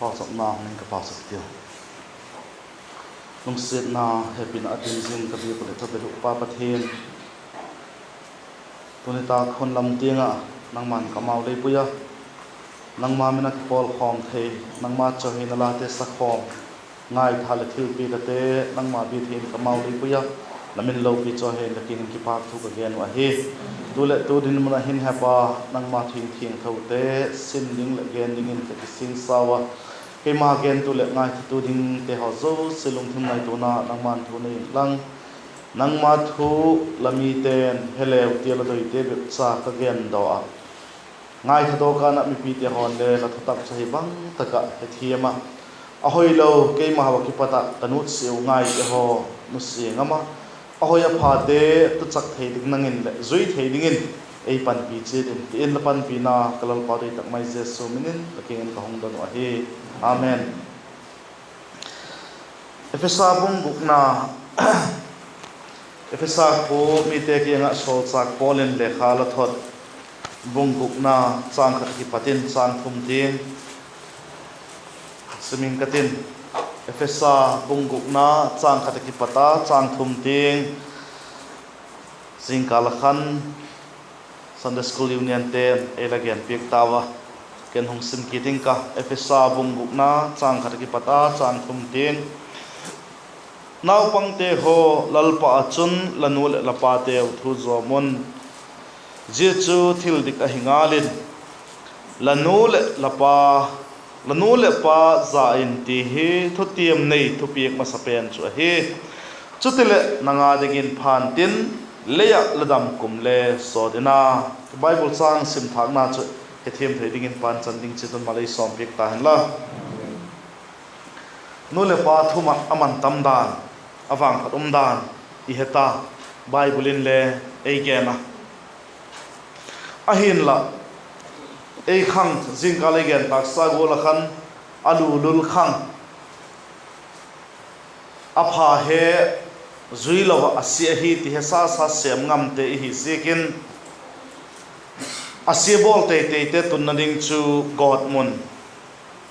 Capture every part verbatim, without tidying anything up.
Pauchapna hung in ka pauchap tiu. Lungsiatna, hepina a dim zing ka biak uh leh ka bel uh Pa Pathian, tuni tak hun lam tiang ah nangma'n ka mau lei pui a, nangma min a kipawlkhawm thei, nangma chawihoina late sakhawm, ngaitha leh thilpiak ate nangma bia thei in ka mau lei pui a, la min lopi chawi hen, la kiang in kipâk thu ka gen uh ahi. Tu leh tu dinmun ah hin Hepa, nangma thu thiangthote sim ding leh gen dingin ka kisingsau a, keima gentu leh ngaithatu dingte haw zosia lungthim ngaituana nangma'n thu nei inlang, nangma thu la mite'n he leu tia la doite bep cha ka gen daw ah, ngaitha dawk ah na mipite haw'n le la thutak chu hi bang tak ah hethiam a, a hoilo keima haw ah kipat ah ka nutsiau ngaite haw nusia ngam a, a hoi a phate tuchak thei ding nang in leh zui thei dingin ei panpi chiat in, ti in la panpina ka Lalpa doi tak mai Jesu min in la kiang in ka hung don uh ahi. Amen. Ephesa bung gukna, Ephesa khua mite kiang ah sawlchâk Paul in lekha la thot, bung gukna, châng khat a kipat in châng thum tiang sim ing ka tin. Ephesa bung gukna, châng khat a kipat a châng thum tiang. Zingkal a khan Sunday School Unionte'n ei la genpiak tau a, ken hung sim kit ing ka. Ephesa bung gukna, châng khat a kipat a châng thum tiang. Naupangte haw, Lalpa ah chun la nu leh la pateu thu zawm un. Zia chu thil dik ahi ngal in, la nu leh la pa, la nu leh pa za in ti hi thutiam nei thupiak masa pen chu ahi. Chutileh nang â dingin pha intin, lei ah la dam kum le sawt in a. Bible châng sim thâkna chu hethiam thei dingin pan chan ding chiat un malei sawmpiak ta hen la. Nu leh pa thu mat a man tam dan, a vangphat um dan i he ta, Bible in le ei gen a. Ahinla, ei khang zingkal ei gen tâksa gual ah khan a lu lul khang, a pha he zui lo ah a sia ahi ti he sasa sêm ngamte i hi ziakin, a sia bawl teiteite tunna ding chu gawtmun,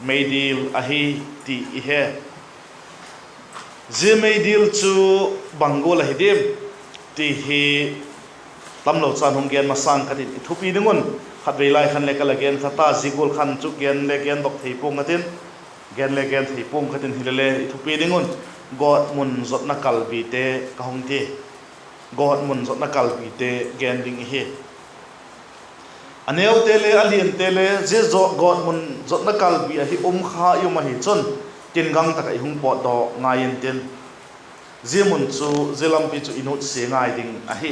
meidil ahi ti i he. Zia meidil chu bang gual ahi diam ti hi tamlo chan hung gen masang ka tin i thupi ding un, khatvei lai khan le ka la gen kha ta, zia gual khan chu gen le gen dok thei pua'ng ka tin, gen le gen thei pua'ng ka tin, hilele i thupi ding un gawtmun zotna kalbite ka hung ti. Gawtmun zotna kalbite gen ding i hi. A neute le a liante le zia zaw gawtmun zotna kalbi ahi um kha i um ahi chun, tin gang tak ah i hung pawtdawk ngai intin, zia mun chu, zia lampi chu i nutsia ngai ding ahi.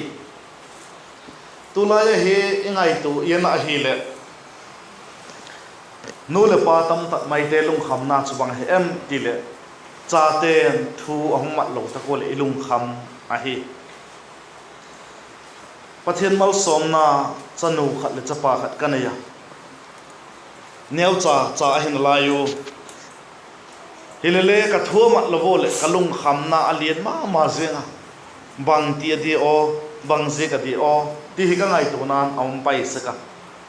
Tulai ahi i ngaitua i en ahileh, nu leh pa tamtak maite lungkhamna chu bang ahi em ti leh, chate'n thu a hung mat lo tak ua leh i lungkham ahi. Pathian malsawmna, chanu khat leh chapa khat ka nei a, neucha cha ahi nalai u. Hilele ka thu a mat lo ua leh ka lungkhamna a lian ma ma ziang a, bangti a dia aw, bang ziak a dia aw ti hi ka ngaituana'n a um pai sek a.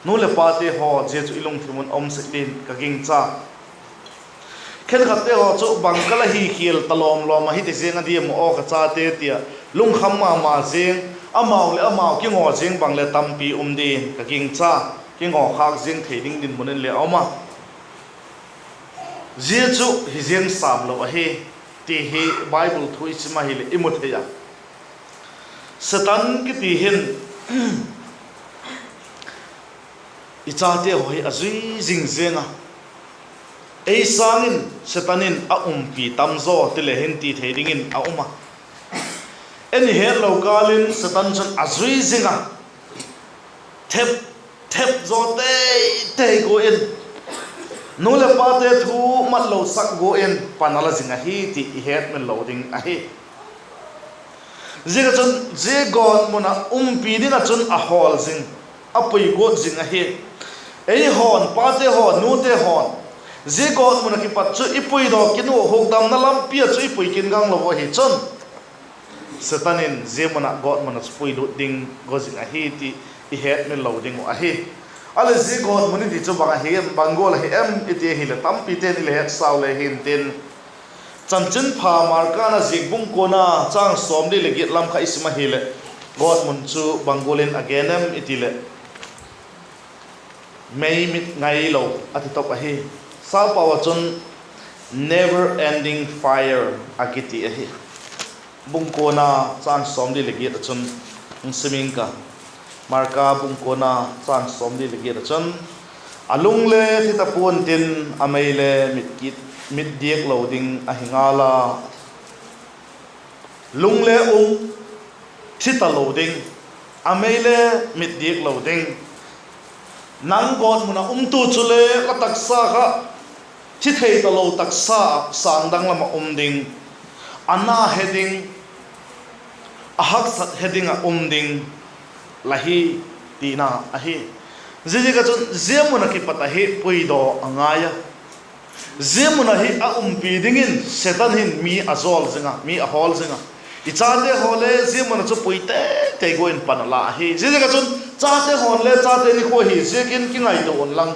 Nu leh pate haw, zia chu i lungthim un a um sek dingin ka gingcha. Khenkhatte haw chu bang ka la hi khial ta lawm lawm ahi ti ziang a diam aw ka chate tia lungkham ma ma ziang, amau leh amau kingaw ziang bang le tampi um dingin ka gingcha. Kingawkhâk ziang thei ding dinmun in le a um a. Zia chu hi ziang sâm lo ahi ti hi Bible thu i sim ahileh i mu thei a. Satan kiti hin i chate haw hi a zui zing ziang a, ei sâng in Satan in a umpi tam zaw ti le hin ti thei dingin a um a. Ei i hetlo kâl in Satan chun a zui zing a, thep, thep zaw tei tei gual in, nu leh pate thu mat lo sak gual in pan a la zing ahi ti i hetmil lo ding ahi. Ziak ah chun zia gawtmun ah umpi ding ah chun a hawl zing, a pui guat zing ahi. Ei haw'n, pate haw, nute haw'n, zia gawtmun ah kipat chu i puidaw kin ua, hukdamna lampi ah chu i pui kin gang lo ahi chun, Satan in zia mun ah, gawtmun ah chu puilut ding gaw zing ahi ti i hetmil lo ding uh ahi. A leh zia gawtmun i ti chu bang ahi em, bang gual ahi em i ti ahileh, tampite'n i le hetsau le hintin, Chanchinpha Marka'n a ziak bung kuana châng sawmli leh giat lam kha i sim ahileh, gawtmun chu bang gual in a gen em i ti leh, mei mit ngailo a ti top ahi. Sappau ah chun never ending fire a kiti ahi. Bung kuana châng sawmli leh giat ah chun hung sim ing ka. Marka bung kuana châng sawmli leh giat ah chun, a lung le thi ta pua'n tin, a mei le mit kit, mit diak lo ding ahi ngal a. Lung le um, thi talo ding, a mei le mit diak lo ding. Nang gawtmun ah umtu chule la taksa kha thi thei talo taksa ah sâng dang lam ah um ding, a na he ding, a haksat he ding ah um ding la hi, tina ahi. Ziaziak ah chun zia mun ah kipat ahi puidaw a ngai a. Zia mun ah hi a umpi dingin Setan hin mi a zawl zing a, mi a hawl zing a. I chate haw le zia mun ah chu pui tei tei gual in pan a la ahi. Ziaziak ah chun chate haw'n le chate nikhua hi ziakin kingaitua unlang,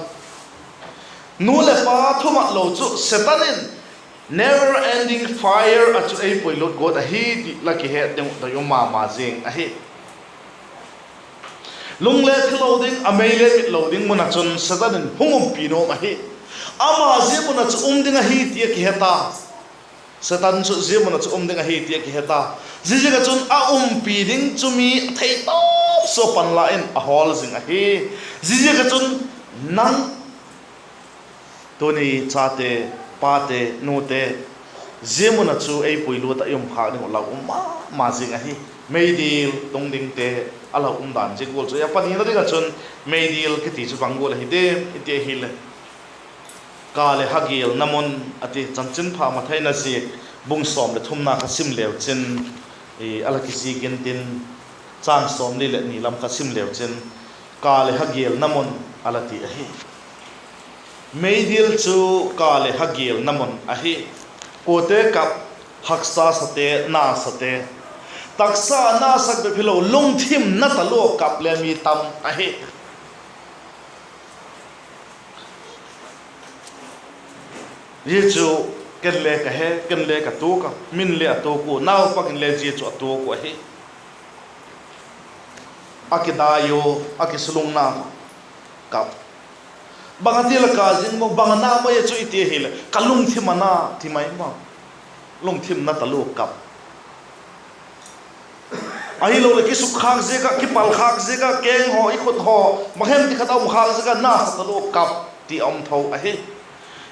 nu leh pa thumat lo chu Setan in never ending fire ah chu ei puilut guat ahi ti la kihet ding uh doi um ma ma zing ahi. Lung le thi lo ding, a mei le mit lo ding mun ah chun Setan in hung umpi nuam ahi. Ama zia mun ah chu um ding ahi ti a kihe ta. Setan chu zia mun ah chu um ding ahi ti a kihe ta. Ziaziak ah chun a umpi ding chu mi thei tawp sua pan la in a hawl zing ahi. Ziaziak ah chun nang, tuni chate, pate, nute, zia mun ah chu ei puilut ah i um khâk ding uh lau um ma ma zing ahi. Meidil tung dingte a lau um dan zia gual chu a panina ding ah chun meidil kiti chu bang gual ahi diam i ti ahileh, Ka leh ha gialna mun a ti. Chanchinpha Mathai in a ziak bung sawm leh thumna kha sim leu chin, a la kizik intin, châng sawmli leh ni lam kha sim leu chin, Ka leh ha gialna mun a la ti ahi. Meidil chu ka leh ha gialna mun ahi. Kuate kap? Haksa sate, na sate. Taksa na sak bep hilo, lungthimna talua kap le mi tam ahi. Zia chu ken le ka he, ken le ka tuak a, min le a tuak ua, naupang in le zia chu a tuak uh ahi. A kidai u, a kisulungna kap. Bang a ti la ka zing maw, bang a na mai a chu i ti ahileh, ka lungthim a na ti mai maw. Lungthimna talua kap. Ahiloleh kisukkhâk ziak ah, kipalkhâk ziak ah, keng haw, i khut haw, bang hem ti khat a umkhâk ziak ah na sa talua kap ti a um tho ahi.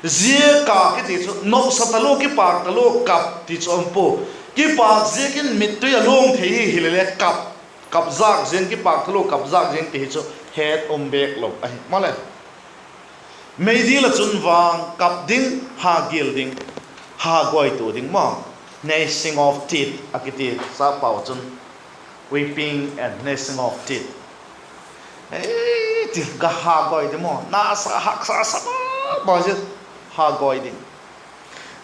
Zia ka kiti chu nopsa talua, kipâk talua kap ti chu a um pua. Kipâk ziakin mittui a luang thei hi hile le kap, kap zâk ziang, kipâk talua kap zâk ziang ti hi chu het um bêk lo ahi maleh. Meidil ah chun vang kap ding, ha gial ding, ha gawitua ding maw, gnashing of teeth a kiti, sapau chun weeping and gnashing of teeth. Ei ti ka ha gawi ding maw, na sa, haksa sa maw, maw zia, ha gawi ding.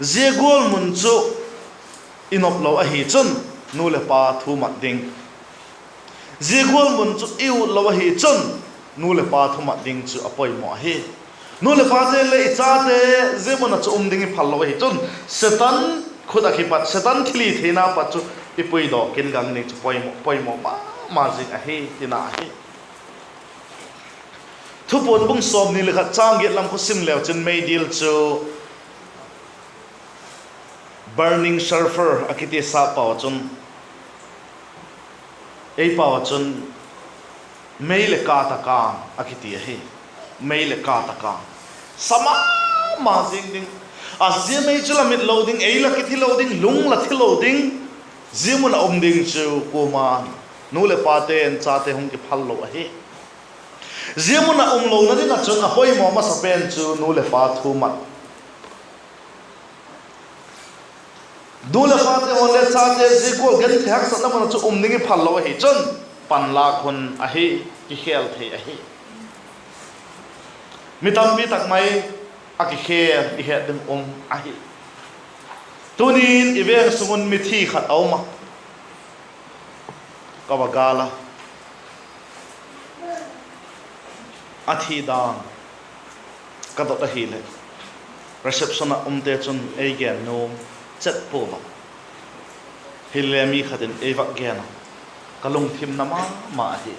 Zia gual mun chu i nop lo ahi chun, nu leh pa thu mat ding. Zia gual mun chu i ut lo ahi chun, nu leh pa thu mat ding chu a poimaw ahi. Nu leh pate le i chate zia mun ah chu um ding i phal lo ahi chun, Setan khut ah kipat, Setan thilhitheina pat chu i puidaw kin gang ding chu poimaw, poimaw ma ma zing ahi tina ahi. Thupuan bung sawmni leh khat châng giat lam khu sim leu chun meidil chu burning sulphur a kiti, sapau ah chun, ei pau ah chun mei leh kâ tak a, a kiti ahi. Mei leh kâ tak a, sa ma ma zing ding. A zia mei chu la mit lo ding, ei la kithi lo ding, lung la thi lo ding. Zia mun ah um ding chu kuama, nu leh pate'n chate hung kiphal lo ahi. Zia mun ah um lona ding ah chun a poimaw masa pen chu nu leh pa thu mat. Nu leh pate haw le chate zia gual genthei haksatna mun ah chu um ding i phal lo ahi chun, panlâk hun ahi, kikhel thei ahi. Mi tampi tak mai a kikhel i het ding um ahi. Tunin i veng sung un mithi khat a um a, ka va gâl a. A thi dan ka dot ahileh, reception ah umte chun ei gen nuam chet pua a. Hile mi khat in ei vak gen a, ka lungthim na ma ma ahi.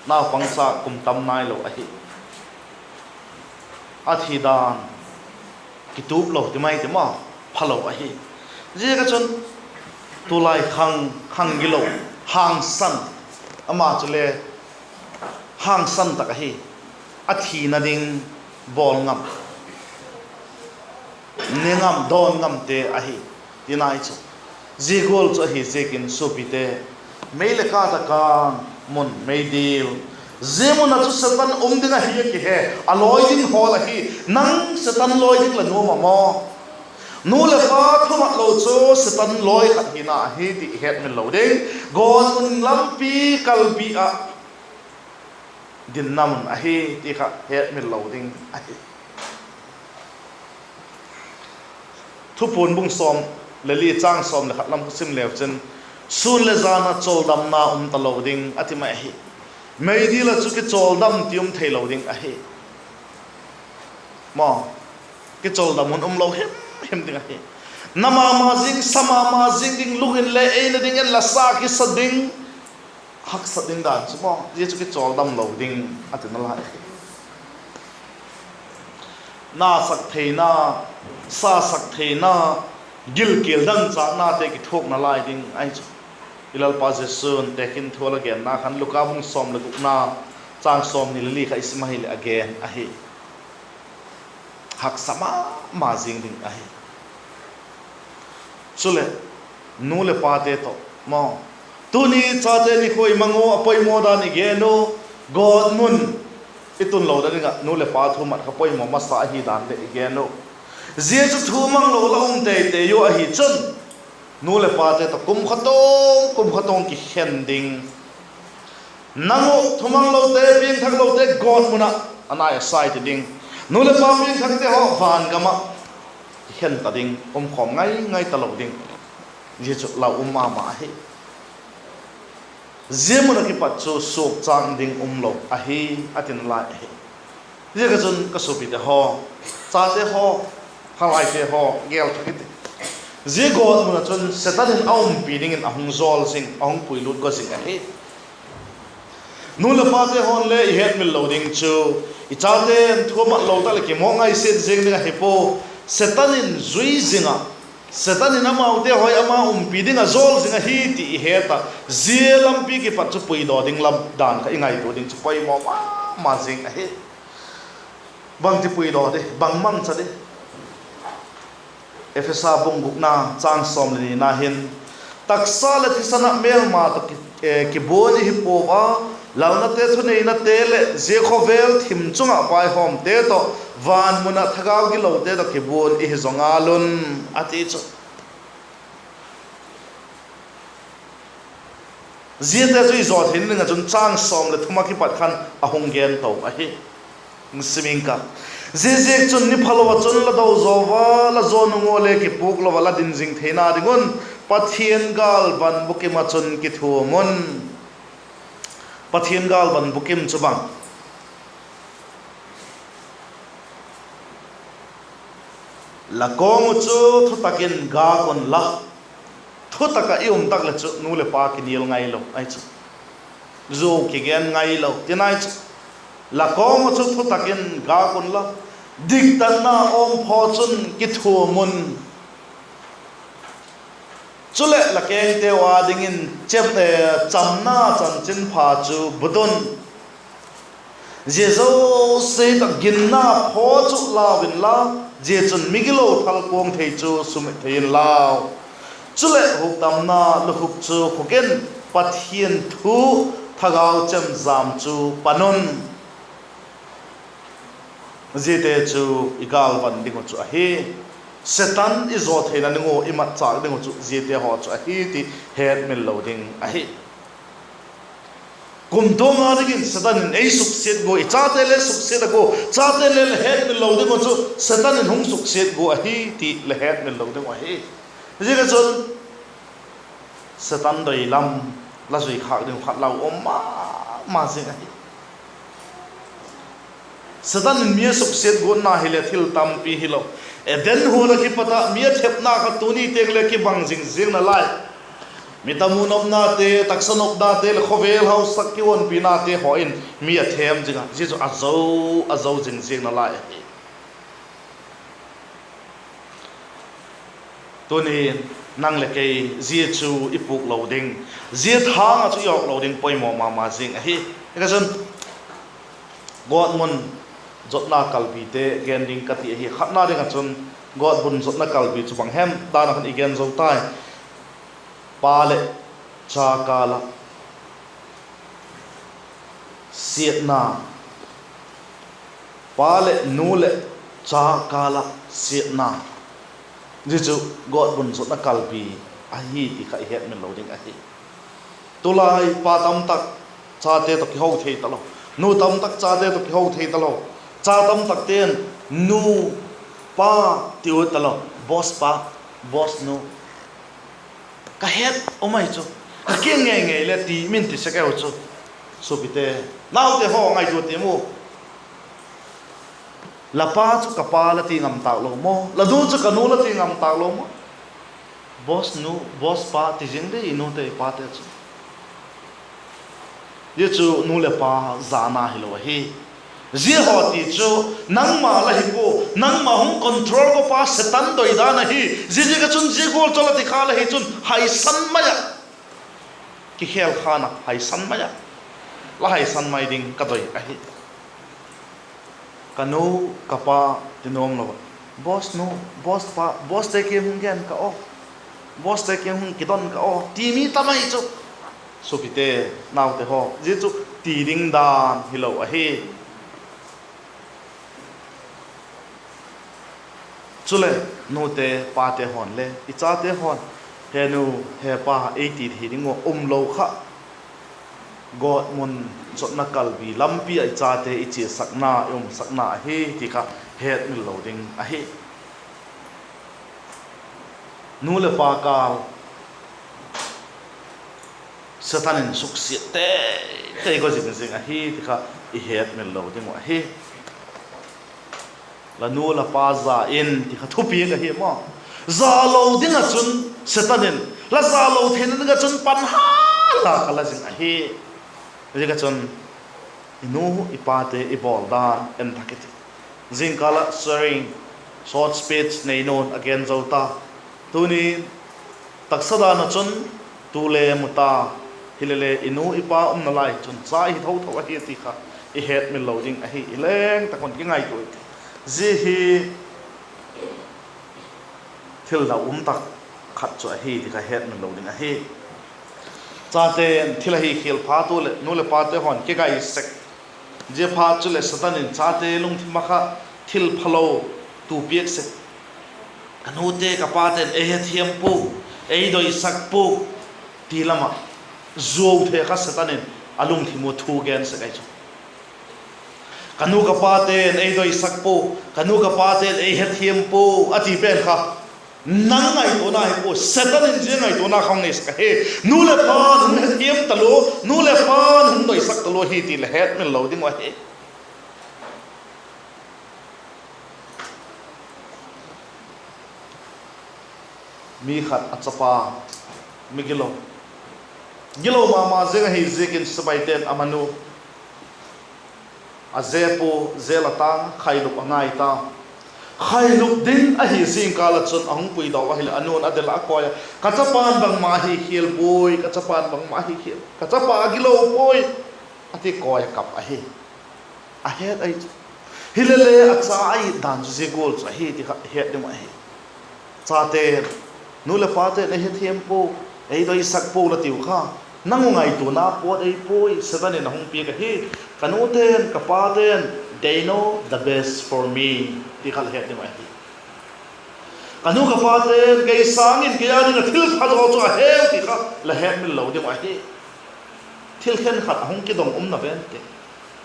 Naupangcha kum tam nailo ahi. A thi dan kitup lo ti mai ti maw, phalo ahi. Ziak a chun tulai khang, khang gilo, hangsan, ama chule hangsan tak ahi. A thina ding bawl ngam, ne ngam, dawn ngamte ahi, ti nai chu. Zia gual chu ahi ziakin suapite, mei leh kât a kâng mun, meidil, zia mun ah chu Setan um ding ahi a kihe, a lawi ding hawl ahi. Nang Setan lawi ding la nuam a maw? Nu leh pa thumat lo chu Setan lawi khat hina ahi ti i hetmil lo ding. Gawtmun lampi kalbi ah dinna mun ahi ti kha hetmil lo ding ahi. Thupuan bung sawm le li châng sawm le khat lam ka sim leu chun, sûn leh jan ah chawldamna um talo ding a ti mai ahi. Meidil ah chu kichawldam ti um theilo ding ahi. Maw, kichawldam hun umlo himhim ding ahi. Na ma ma zing, sa ma ma zing ding, lung in le ei na ding en la sa kisa ding, haksa ding dan chu maw, zia chu kichawldam lo ding a ti nalai ahi. Nasak theina, sasak theina, gilkial dangchâknate kithuak nalai ding ahi chu. I Lalpa Jesu'n tekhin thu a la genna khan Luka bung sawm leh gukna, châng sawmni le li kha i sim ahileh a gen ahi. Haksa ma ma zing ding ahi. Chuleh, nu leh pate tawh maw, tuni chate nikhua i mang u a poimaw dan i gen u, gawtmun i tun lo ding ah nu leh pa thumat kha poimaw masa ahi dan le i gen u. Zia chu thu mang lo la um tei tei u ahi chun, nu leh pate tawh kum khat tawng, kum khat tawng kikhen ding. Nang uh thumanglote, piangthaklote gawtmun ah a nai a sai ti ding. Nu leh pa piangthakte haw van gam ah kikhen ta ding, umkhawm ngai ngai talo ding. Zia chu lau um ma ma ahi. Zia mun ah kipat chu suakchâk ding umlo ahi, a ti nalai ahi. Ziak a chun ka suapite haw, chate haw, halaite haw, gel thak i ti. Zia gawtmun ah chun Setan in a umpi dingin a hung zawl zing, a hung puilut go zing ahi. Nu leh pate haw'n le i hetmil lo ding chu, i chate'n thumat lo tak leh kimawk ngaisiat ziang ding ahi pua. Setan in zui zing ah, Setan in amaute haw ama umpi ding ah zawl zing ahi ti i het ah, zia lampi kipat chu puidaw ding lam dan kha i ngaitua ding chu poimaw ma ma zing ahi. Bangti puidaw di, bang mangcha di? Ephesa bung gukna châng sawm leh nina hin, taksa leh thisan ah mêlma tawh ki, eh, kibuan i hi puau a, lalnate, thuneinate leh zia khawvel thim chung ah vaihawmte tawh, van mun ah thagau gilote tawh kibuan i hi zaw ngal un, a ti chu. Ziate chu i zaw theina ding ah chun châng sawm leh thum ah kipat khan a hung gen to ahi. Sim ing ka. Ziaziakchun, ni phalo ah chun la do zaw ua, la zaw nung ua le kipuak lo ah la din zing theina ding un, Pathian gâlvan bukim ah chun kithuam un. Pathian gâlvan bukim chu bang? La kawng uh chu thutak in gâk unla. Thutak ah i um tak leh chu nu leh pa kinial ngailo ahi chu. Zu kigen ngailo ti nai chu. La kawng uh chu thutak in gâk unla, diktatna awmphaw chun kithuam un. Chuleh la kengteu â dingin chem, eh, chamna chanchinpha chu but un. Zia zosia tak ginna phaw chu lau inla, zia chun migilo thalkuang thei chu sumit thei inlau. Chuleh hukdamna lukhuk chu khuk in, Pathian thu thagau chemjam chu pan un. Ziate chu i gâlvan ding uh chu ahi. Setan i zaw theina ding uh, i matchâk ding uh chu ziate haw chu ahi ti hetmil lo ding ahi. Kumtuang â dingin Setan in ei suksiat gua, i chate le suksiat a gua, chate le la hetmil lo ding uh chu Setan in hung suksiat gua ahi ti la hetmil lo ding uh ahi. Ziak a chun Setan doi lam la zui khâk ding uh khat lau um ma ma zing ahi. Satan in mi a suksiat guatna hileh thil tampi hilo. Eden huan ah kipat ah mi a thepna kha tuni tiang le kibang zing ziang nalai. Mi tam u nopnate, taksa nopnate leh khawvel hausak kihuanpinate haw in mi a thêm zing a, zia chu a zo, a zo zing ziang nalai ahi. Tunin nang leh kei zia chu i pûk lo ding, zia thâng ah chu i awk lo ding poimaw ma ma zing ahi. Ka chun, gawtmun zotna kalbite gen ding ka ti ahi. Khatna ding ah chun, gawtmun zotna kalbi chu bang hem dan ah khan i gen zo tai. Pa leh cha kâl ah siatna, pa leh nu leh cha kâl ah siatna, zia chu gawtmun zotna kalbi ahi ti kha i hetmil lo ding ahi. Tulai pa tamtak chate tawh kiho thei talo, nu tamtak chate tawh kiho thei talo, cha tamtakte'n nu, pa ti u talo, boss pa, boss nu, ka het um ai chu, ka kiang ngei ngei le ti min ti sek eu chu. Suapite, naute haw, ngaitua tiam u. La pa chu ka pa la ti ngam tâk lo maw? La nu chu ka nu la ti ngam tâk lo maw? Boss nu, boss pa ti zing di i nute i pate chu. Zia chu nu leh pa zana hilo ahi. Zia haw ti chu nangma la hi pua, nangma hung control kawp a Setan doi dan ahi. Ziaziak ah chun zia gual chu la ti kha la hi chun haisan mai ah, kikhel khan ah haisan mai ah, la haisan mai ding ka doi ahi. Ka nu, ka pa ti nuam lo ah, boss nu, boss pa, bosste kiang hung gen ka aw, bosste kiang hung kidon ka aw ti mi tam ai chu. Suapite, naute haw, zia chu ti ding dan hilo ahi. Chuleh, nute pate haw'n le i chate haw'n, he nu, he pa ei ti thei ding ua um lo kha, gawtmun zotna kalbi lampi ah i chate i chiasakna, i umsakna ahi ti kha hetmil lo ding ahi. Nu leh pa kâl Setan in suksiat tei tei ka zing zing ahi ti kha i hetmil lo ding uh ahi. La nu la pa za in ti kha thupiak ahi maw. Za lo ding ah chun Setan in, la za lo theina ding ah chun pan ha la ka la zing ahi. Ziak ah chun i nu i pate i bawl dan en thak i ti. Zingkal ah sharing, short speech neinu'n a gen zo ta. Tunin, taksa dan ah chun tu le mu ta, hilele i nu i pa umna lai chun cha i hi tho tho ahi ti kha i hetmil lo ding ahi. I leng tak un kingaitua i ti. Zia hi thil dau um tak khat chu ahi ti kha hetmil lo ding ahi. Chate'n thil ahi khial phat u leh nu leh pate haw'n kingai sek. Ziaphat chuleh Setan in chate lungthim ah kha thil phalo tu piak sek. Ka nute ka pate'n ei hethiam pua, ei doisak pua, ti lam ah zuau thei kha Setan in a lungthim ua thu gen sek ahi chu. Ka nu ka pate'n ei doisak pua, ka nu ka pate'n ei hethiam pua a ti pen kha, nang ngaituana hi pua, Setan in zia ngaituana kha hung neisak ahi. Nu leh pa'n hung hethiam talua, nu leh pa'n hung doisak talua hi ti la hetmil lo ding uh ahi. Mi khat a chapa mi gilo, gilo ma ma zing ahi ziakin sipaite'n a man u a ze pua, jail ah tâng, khailup a ngai ta. Khailup ding ahi zingkal ah chun a hung puidaw ahileh a nu'n a del ah a kawi a, ka chapa'n bangma hi khial puai, ka chapa'n bangma hi khial, ka chapa a gilo puai, a ti kawi a kap ahi. A het ahi chu. Hilele a cha a it dan chu zia gual chu ahi ti kha het ding uh ahi. Chate, nu leh pate'n ei hethiam pua, ei doisak pua la tiu kha, nang u ngaituana pawt ei puai, Setan in a hung piak ahi. Ka nute'n ka pate'n, they know the best for me, ti kha la het ding uh ahi. Ka nu ka pate'n kei sâng in kei â ding ah thil pha zaw chu a heu ti kha la hetmil lo ding uh ahi. Thil khenkhat a hung kidong umna ven ti.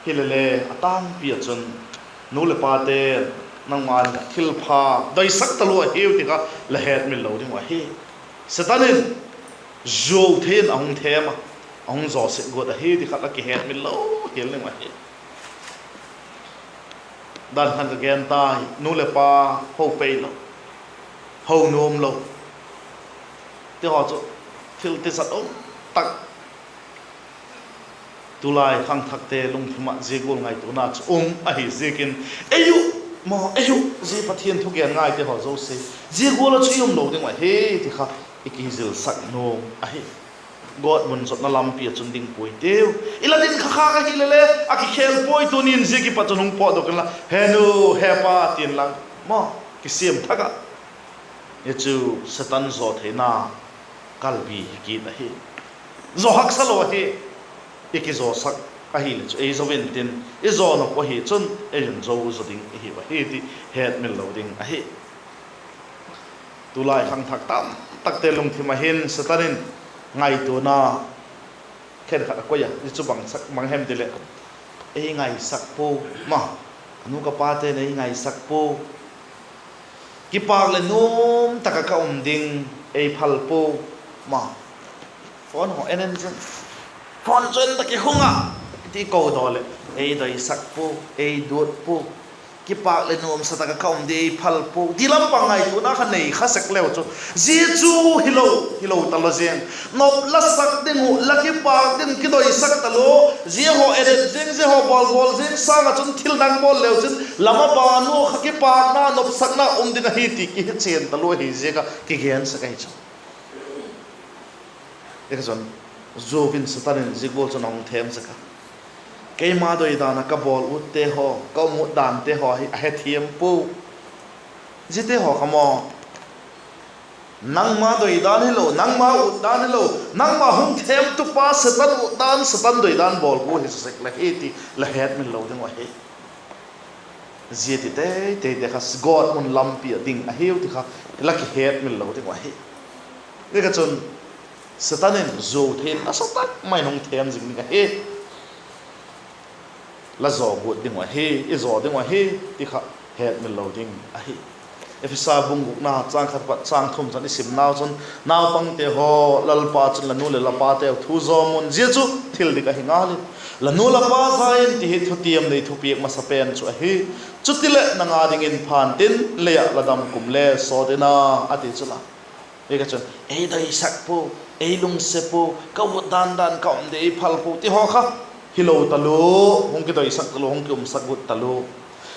Hilele a tângpi ah chun nu leh pate'n nangma ding ah thil pha doisak talua ahiu ti kha la hetmil lo ding uh ahi. Setan in zuau thei in a hung thêm a, a hung zaw sek guat ahi ti kha la kihetmil lo hial ding uh ahi. Dan khan ka gen ta hi, nu leh pa ho pei lo, ho nuam lo, ti haw chu thil tizat um tak. Tulai khangthakte lungthim ah zia gual ngaituana chu um ahi ziakin, ei uh, maw, ei uh, zia Pathian thugen ngaite haw zosia, zia gual ah chu i um lo ding uh ahi, ti kha i kizilsak nuam ahi. Gawtmun zotna lampi ah chun ding puai tiu. I la ding kha khâk ahile le a kikhel puai, tuni'n zia kipat chun hung pawtdok inla, he nu, he pa, ti'n lang, maw, kisiam thak ah, hi chu Setan zaw theina kalbi hi kit ahi. Zaw haksa lo ahi. I kizawsak ahile chu ei zo intin, i zaw nop ahi chun ei un zo zaw ding i hiu ahi ti hetmil lo ding ahi. Tulai khangthak tamtakte lungthim ah hin Setan in ngaituana khenkhat a koi a, zia chu bang sak, bang hem ti leh, ei ngaisak pua, ma, ka nu ka pate'n ei ngaisak pua, kipâk leh nuam tak ah ka um ding, ei phal pua, ma, phone haw en en zing, phone chu en tak i hung ah, ti ko daw leh ei doisak pua, ei duat pua, kipâk leh nuamsa tak ah ka um ding, ei phal pua, ti lam pang ngaituana kha nei kha sek leu chu, zia chu hilo, hilo talo ziang. Nop la sak ding uh, la kipâk ding kidoisak talo, zia haw edit zing, zia haw bawl bawl zing sâng ah chun thil dang bawl leu chun lam a ban ua kha kipâkna, nopsakna um ding ahi ti kihechian talo ahi ziak ah kigen sek ahi chu. Zia kha chun, zuau in Setan in zia gual chun a hung thêm sek a. Keima doidan ah ka bawl utte haw, ka um ut dante haw hi a hethiam pua. Ziate haw kha maw, nangma doidan hilo, nangma ut dan hilo, nangma hung thêmtupa Setan ut dan, Setan doidan bawl gu hi sek la hi ti la hetmil lo ding uh ahi. Zia ti teiteite kha gawtmun lampi ah ding ahiu ti kha la kihetmil lo ding uh ahi. Zia kha chun Setan in zuau thei in nasa tak mai in hung thêm zing ding ahi. La zaw guat ding uh ahi, i zaw ding uh ahi, ti kha hetmil lo ding ahi. Ephesa bung gukna châng khat pat châng thum chan i simnau chun, naupangte haw, Lalpa chun la nu leh la pateu thu zawm un, zia chu thil dik ahi ngal in. La nu la pa za in ti hi thutiam nei thupiak masa pen chu ahi. Chutileh nang â dingin phan tin, lei ah la dam kum le sawt in a, a ti chu la. Zia kha chun ei doisak pua, ei lungse pua, ka ut dan dan ka um ding, ei phal pua ti haw kha hilo talo, hung kidoisak talo, hung kiumsak ut talo.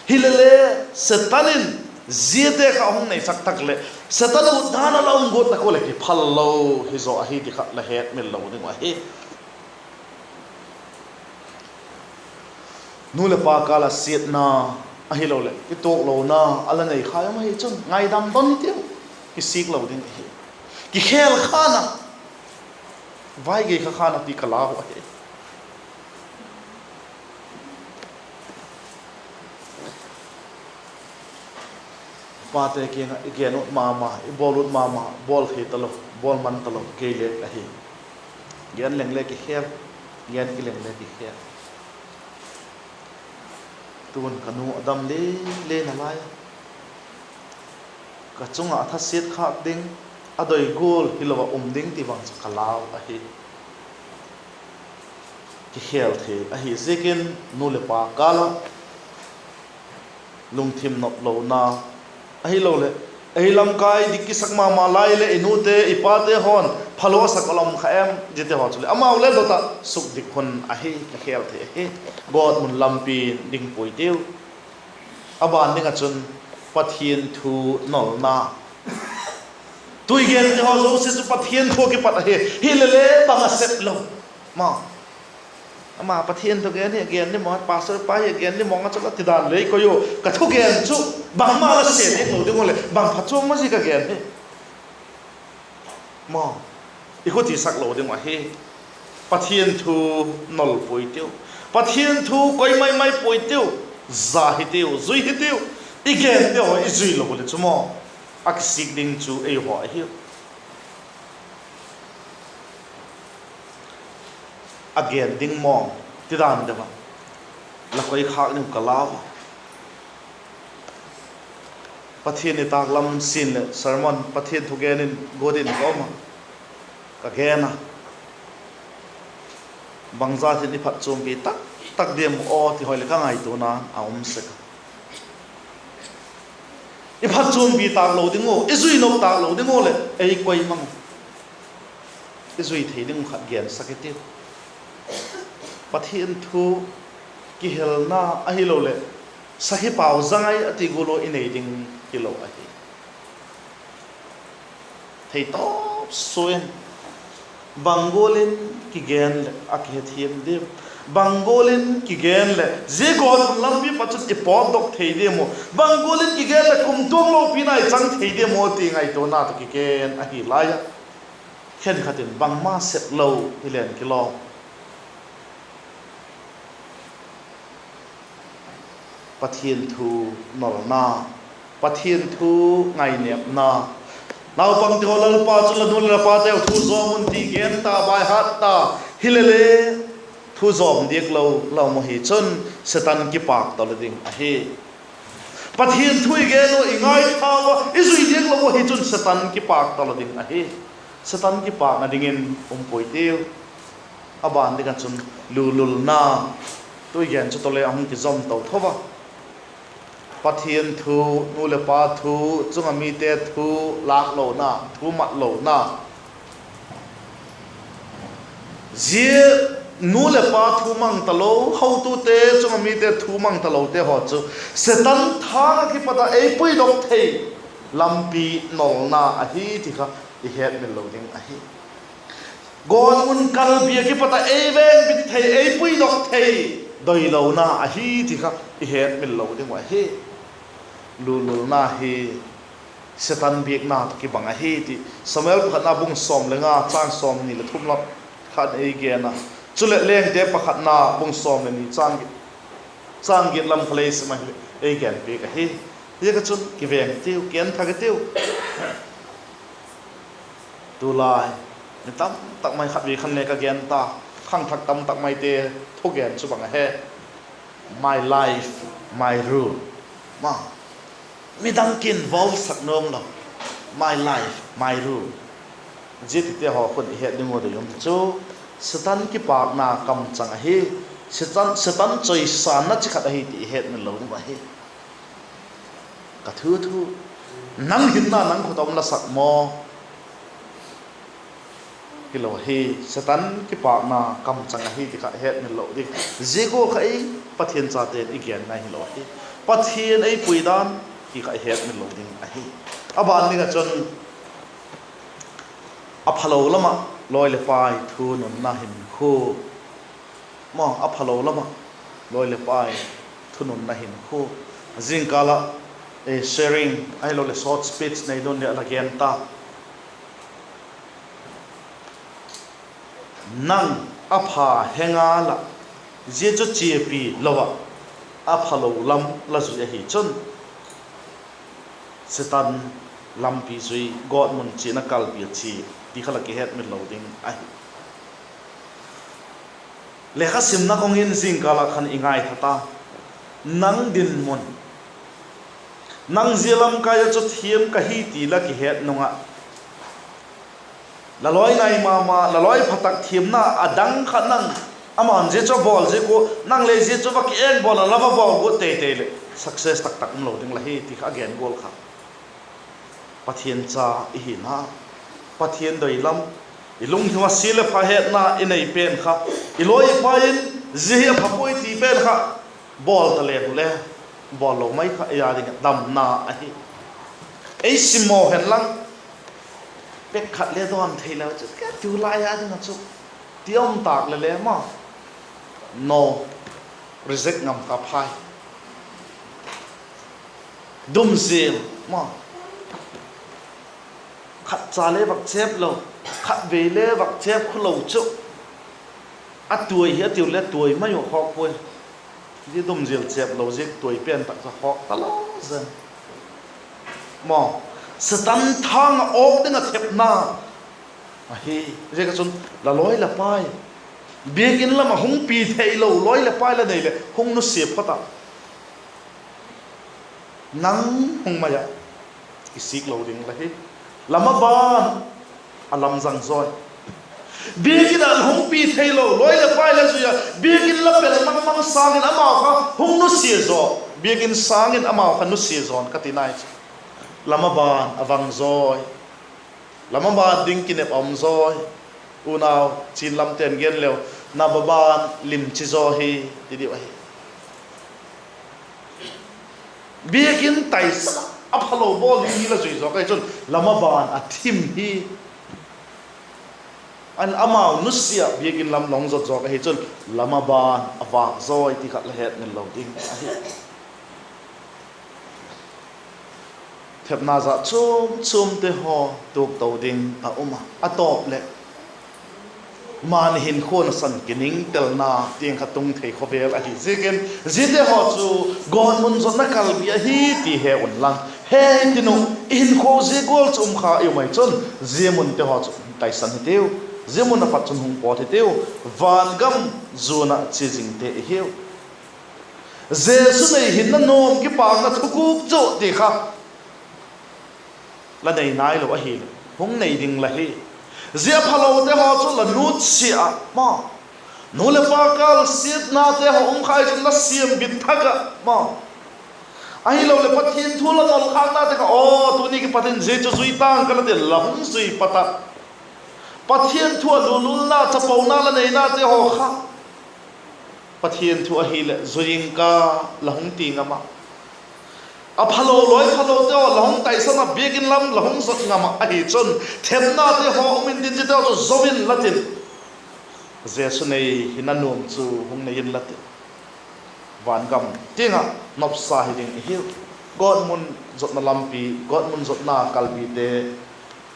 Hilele, Setan in ziate kha hung neisak tak leh, Setan ut dan a la um guat tak ua leh kiphal lo hi zaw ahi ti kha la hetmil lo ding uh ahi. Nu leh pa kâl ah siatna ahiloleh kituaklona a la nei kha um ahi chun ngaidam don hitiu, kisik lo ding ahi. Kikhel khan a, vai gei kha khan a ti ka lau ahi. Pate kiang ah i gen ut ma ma, i bawl ut ma ma, bawl thei talo, bawl man talo kei le ahi. Gen leng le kikhel, gen kileng le kikhel. Tun ka nu a dam le le nalai a, ka chung ah a thasiat khâk ding, a doi gual hilo ah um ding ti bang chu ka lau ahi. Kikhel thei ahi ziakin nu leh pa kâl ah lungthim noplona ahiloleh ei lamkai dik kisak ma ma lai leh i nute i pate haw'n phalo a sak a la um kha em? Ziate haw chuleh amau le dot ah sukdik hun ahi, kikhel thei ahi. Gawtmun lampi ding puai tiu. A ban ding ah chun Pathian thu nolna. Tu i gente haw zosia chu Pathian thu ah kipat ahi. Hilele bang a sep lo, ma, ama Pathian thugen hi a gen ni mawng, pastor pa hi a gen ni mawng a chu la ti dan lei koi u. Ka thugen chu bangma la se ding lo ding u leh bang phachuam ma zi ka gen hi, ma, i khutisak lo ding uh ahi. Pathian thu nol puai tiu, Pathian thu koi mai mai puai tiu, za hitiu, zui hitiu. I gente haw i zui lo leh chu maw, a kisik ding chu ei haw ahiu. A gen ding maw, ti dan deu ah la koi khâk ding uh ka lau a. Pathian nitâk lam sin leh sermon, Pathian thugen in guat in ka um a, ka gen a, bangzat in i phatchuampi tak tak diam aw ti hoi leh ka ngaituana a um sek a. i phatchuampi tâk lo ding uh, i zui nop tâk lo ding uh leh ei koi mang, i zui thei ding uh khat gensak i tiu. Pathian thu kihelna ahiloleh sakhi pau zangai a ti gual ua i nei ding hilo ahi. Theitawp sua in, bang gual in kigen leh a kihethiam diam, bang gual in kigen leh zia gawtmun lampi pat chun i pawtdok thei diam uh, bang gual in kigen leh kumtuang lopina i chang thei diam uh ti ngaituana tawh kigen ahi lai a, khenkhat in bangma sep lo hilen kilawm. Pathian thu nolna, Pathian thu ngainêpna. Naupangte haw, Lalpa chun la nu leh la pateu thu zawm un ti gen ta, baihat ta. Hilele thu zawm diak lo la um ahi chun Setan kipâk talo ding ahi. Pathian thu i gen uh, i ngaithau a, i zui diak lo uh ahi chun Setan kipâk talo ding ahi. Setan kipâkna dingin um puai tiu. A ban ding ah chun lululna, tu i gen chu tawh le a hung kizom to tho a. Pathian thu, nu leh pa thu, chung ah mite thu lâk lona, thu mat lona. Zia nu leh pa thu mang talo, hotute chung ah mite thu mang talote haw chu Setan thâng ah kipat ah ei puidok thei lampi nolna ahi ti kha i hetmil lo ding ahi. Gawtmun kalbi ah kipat ah ei vengbit thei, ei puidok thei doilona ahi ti kha i hetmil lo ding uh ahi. Lululna hi Setan biakna tawh kibang ahi ti Samuel pakhatna bung sawm le nga châng sawmni leh thum lam khan ei gen a. Chuleh Lengte pakhatna bung sawm le ni châng giat lam kha le i sim ahileh ei gen piak ahi. Zia kha chun kiveng tiu, kienthak i tiu. Tulai mi tamtak mai khatvei khan le ka gen ta, khangthak tamtak maite thugen chu bang ahi, my life, my rule. Ma, midang ki'n volsak nuam lo, my life, my rule. Zia tite haw khun i het ding uh dei um chu Setan kipâkna kamchang ahi, Setan, Setan chawisânna chi khat ahi ti i hetmil lo ding uh ahi. Ka thu thu, nang hinna nang khut a um la sak maw? Hilo hi, Setan kipâkna kamchang ahi ti kha hetmil lo ding. Zia gual kha ei Pathian chate'n i gen ngai hilo hi. Pathian ei pui dan ti kha i hetmil lo ding ahi. A ban ding ah chun a phalo lam ah lawi leh pai thu nunna hinkhua. Maw, a phalo lam ah lawi leh pai thu nunna hinkhua. Zingkâl ah, eh, sharing ahiloleh short speech nei dun leh la gen ta. Nang a pha he ngal ah, zia chu chiapi lo ah, a phalo lam la zui ahi chun, Setan lampi zui, gawtmun chiana kalbi a chia ti kha la kihetmil lo ding ahi. Lekha simna kawng in zingkâl ah khan i ngaitha ta. Nang dinmun, nang zia lamkai ah chu thiam ka hi ti la kihet nung ah, la lawi nai ma ma, la lawi pha tak thiamna a dang kha nang, ama'n zia chu a bawl ziak ua, nang le zia chu va ki-eng bawl a, la va bawl guat tei tei leh success tak tak um lo ding la hi ti kha a gen gual kha. Pathian cha i hina, Pathian doi lam, i lungthim a sia leh pha hetna i nei pen kha, i lawi i pai in zia hi a pha puai ti pen kha bawl ta leng u le, bawl lo mai kha ei â ding ah damna ahi. Ei simmaw hen lang, pek khat le dawn thei lo chu ka tu lai â ding ah chu ti um tâk le le ma, no, reject ngam ka phai. Dumzil ma, khatcha le vak chêp lo, khatvei le vak chêp khu lo chu, a tuai hi a tiu le tuai mai uh khawk puai. Zia dumzil chêp lo ziak tuai pen tak chu khawk talo zen. Maw, Setan thâng ah awk ding ah thepna ahi. Ziak ah chun la lawi la pai, biakin lam ah hung pi theilo lawi leh pai la nei leh hung nusia phot ah, nang hung mai ah i sik lo ding la hi. Lam a ban a lamzang zawi. Biakin ah hung pi theilo lawi leh pai la zui a, biakin la pel mang mang sâng in amau kha hung nusia zaw, biakin sâng in amau kha nusia zaw in ka ti nai chu. La maban a vang zawi, la maban ding kinep a um zawi. Unau chin lamte'n gen leu, na maban lim chi zaw hi, ti diu ahi. Biakin taisan a phalo bawl ding hi la zui zawk ahi chun la maban a thim hi. An amau nusia biakin lam la hung zot zawk ahi chun la maban a vâk zawi ti khat la hetngil lo ding ahi. Thepna zat chuam chuamte haw tuak to ding a um a, a tawp leh mani hinkhuasan kiningtelna tiang kha tung thei khawvel ahi ziakin, ziate haw chu gawtmun zotna kalbi ahi ti he unlang, he tin u, i hinkhua zia gual chu um kha i um ahi chun, zia munte haw chu taisan hitiu. Zia mun a pat chun hung pawt hitiu. Vangam zuan ah chia zingte i hiu. Jesu nei hinna nuam kipâkna thuguk chu ti kha la nei nailo ahileh hung nei ding la hi. Zia phalote haw chu la nutsia ah ma, nu leh pa kalsiatnate haw um khai chun la siam bit thak ah ma, ahiloleh Pathian thu la nolkhâknate kha, aw tuni kipat in zia chu zui tang ka la tin la hung zui pat ah, Pathian thu ah lululna chapona la neinate haw kha, Pathian thu ahileh zui ing ka, la hung ti ngam ah, a phalo lawi phalote haw la hung taisan ah biakin lam la hung zot ngam ah ahi chun, thepnate haw um intin ziate haw chu zo in la tin, Jesu nei hinna nuam chu hung nei in la tin, vangam tiang ah nopsa hi ding i hiu. Gawtmun zotna lampi, gawtmun zotna kalbite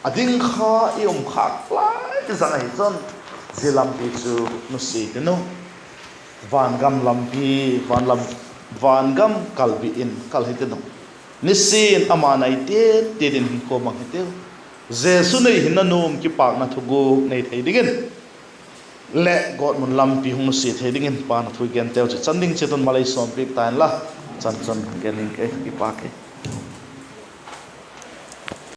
a ding kha i um khâk lai zang ahi chun, zia lampi chu nusia tin u. Vangam lampi, van lam, vangam kalbi in kal hi tin u. Nisin ama nai tiat tiat in hinkhua mang hitiu. Jesu nei hinna nuam kipâkna thuguk nei thei dingin leh gawtmun lampi hung nusia thei dingin Pa'n a thu i genteu chu chan ding chiat un malei sawmpiak ta inla, chan chun gen ing ke, kipâk e.